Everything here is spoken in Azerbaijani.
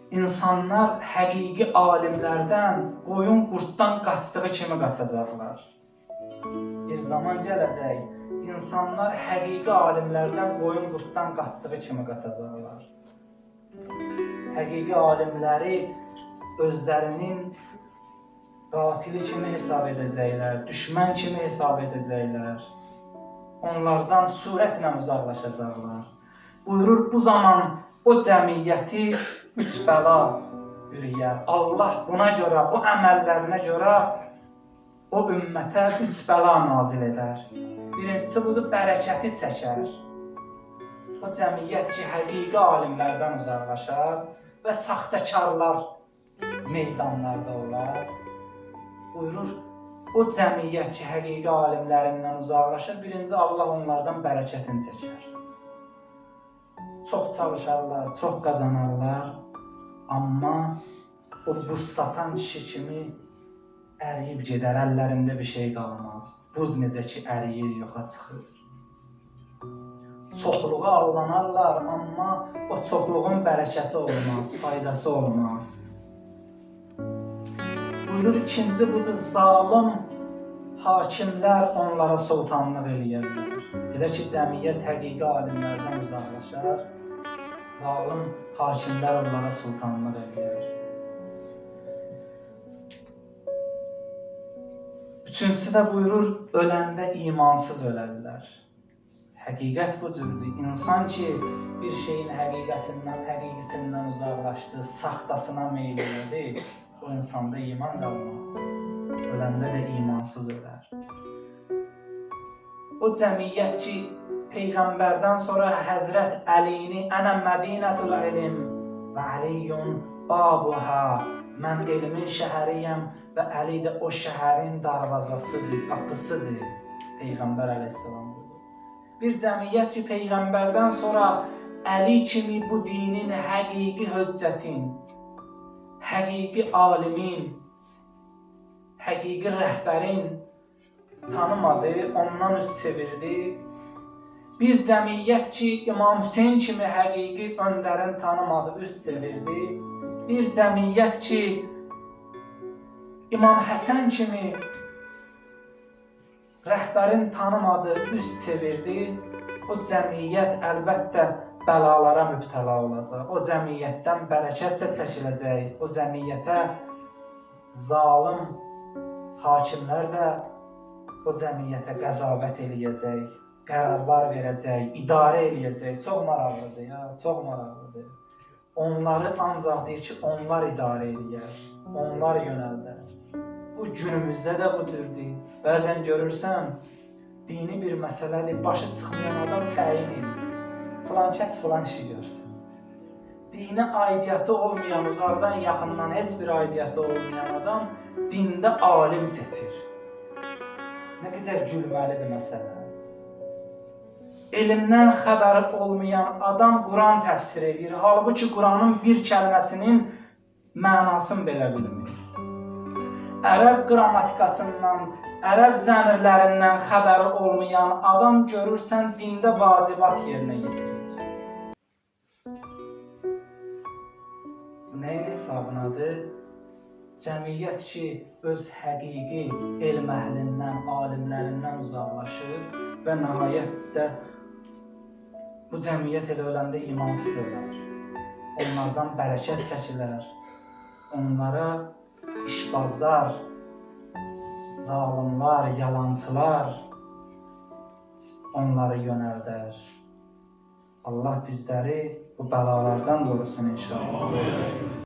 İnsanlar həqiqi alimlərdən qoyun qurddan qaçdığı kimi qaçacaqlar. Bir zaman gələcək, insanlar həqiqi alimlərdən qoyun qurddan qaçdığı kimi qaçacaqlar. Həqiqi alimləri özlərinin qatili kimi hesab edəcəklər, düşmən kimi hesab edəcəklər. Onlardan sürətlə uzaqlaşacaqlar. Buyurur, bu zaman o cəmiyyəti üç bəla bürüyər. Allah buna görə, bu əməllərinə görə o ümmətə üç bəla nazil edər. Birincisi budur, bərəkəti çəkər. O cəmiyyət ki, həqiqi alimlərdən uzaqlaşar və saxtakarlar meydanlarda olar. Buyurur, o cəmiyyət ki, həqiqi alimlərindən uzaqlaşır, birinci Allah onlardan bərəkətini çəkər. Çox çalışarlar, çox qazanarlar, amma o buz satan kişi kimi əriyib gedər, əllərində bir şey qalmaz. Buz necə ki əriyir, yoxa çıxır. Çoxluğa allanarlar, amma o çoxluğun bərəkəti olmaz, faydası olmaz. Buyurur, ikinci budur, zalım hakimlər onlara sultanlıq eləyərlər. Elə ki, cəmiyyət həqiqi alimlərdən uzaqlaşar, zalım hakimlər onlara sultanlıq eləyər. Üçüncüsü də buyurur, öləndə imansız ölərlər. Həqiqət bu cürdür. İnsan ki, bir şeyin həqiqisindən uzaqlaşdı, saxtasına meyl elədi, o insanda iman qalmaz. Öləndə də imansız ölər. O cəmiyyət ki, Peyğəmbərdən sonra Həzrət Əlini ənə Mədinətul ilm və Əliyyun babuha, mən elmin şəhəriyəm və Əli də o şəhərin darvazasıdır, qapısıdır. Peyğəmbər əleyhissalam buyurur. Bir cəmiyyət ki, Peyğəmbərdən sonra Əli kimi bu dinin həqiqi höccətin, həqiqi alimin, həqiqi rəhbərin tanımadı, ondan üz çevirdi. Bir cəmiyyət ki, İmam Hüseyn kimi həqiqi öndərin tanımadı, üz çevirdi. Bir cəmiyyət ki, İmam Həsən kimi rəhbərin tanımadı, üz çevirdi. O cəmiyyət əlbəttə bəlalara mübtəla olacaq. O cəmiyyətdən bərəkət də çəkiləcək. O cəmiyyətə zalım hakimlər də o cəmiyyətə qəzavət eləyəcək, qərarlar verəcək, idarə eləyəcək. Çox maraqlıdır ya, çox maraqlıdır. Onları ancaq deyir ki, onlar idarə eləyər, onlar yönəldər. Bu günümüzdə də bu cürdür. Bəzən görürsən, dini bir məsələdir, başı çıxmayan adam təyin edir. Filan kəs filan işi görsün. Dinə aidiyyatı olmayan, uzaqdan yaxından heç bir aidiyyatı olmayan adam dində alim seçir. Nə qədər gülməlidir məsələ. Elmdən xəbəri olmayan adam Quran təfsir edir. Halbuki Quranın bir kəlməsinin mənasını belə bilmir. Ərəb qrammatikasından, ərəb zəmirlərindən xəbəri olmayan adam görürsən dində vacibat yerinə yetirir. Bu nəyin hesabınadır? Cəmiyyət ki, öz həqiqi elm əhlindən, alimlərindən uzaqlaşır və nəhayət də bu cəmiyyət elə öləndə imansız ölər. Onlardan bərəkət çəkilər. Onlara işbazlar, zalimlar, yalançılar onları yönəldər. Allah bizləri bu bəlalardan qorusun inşallah.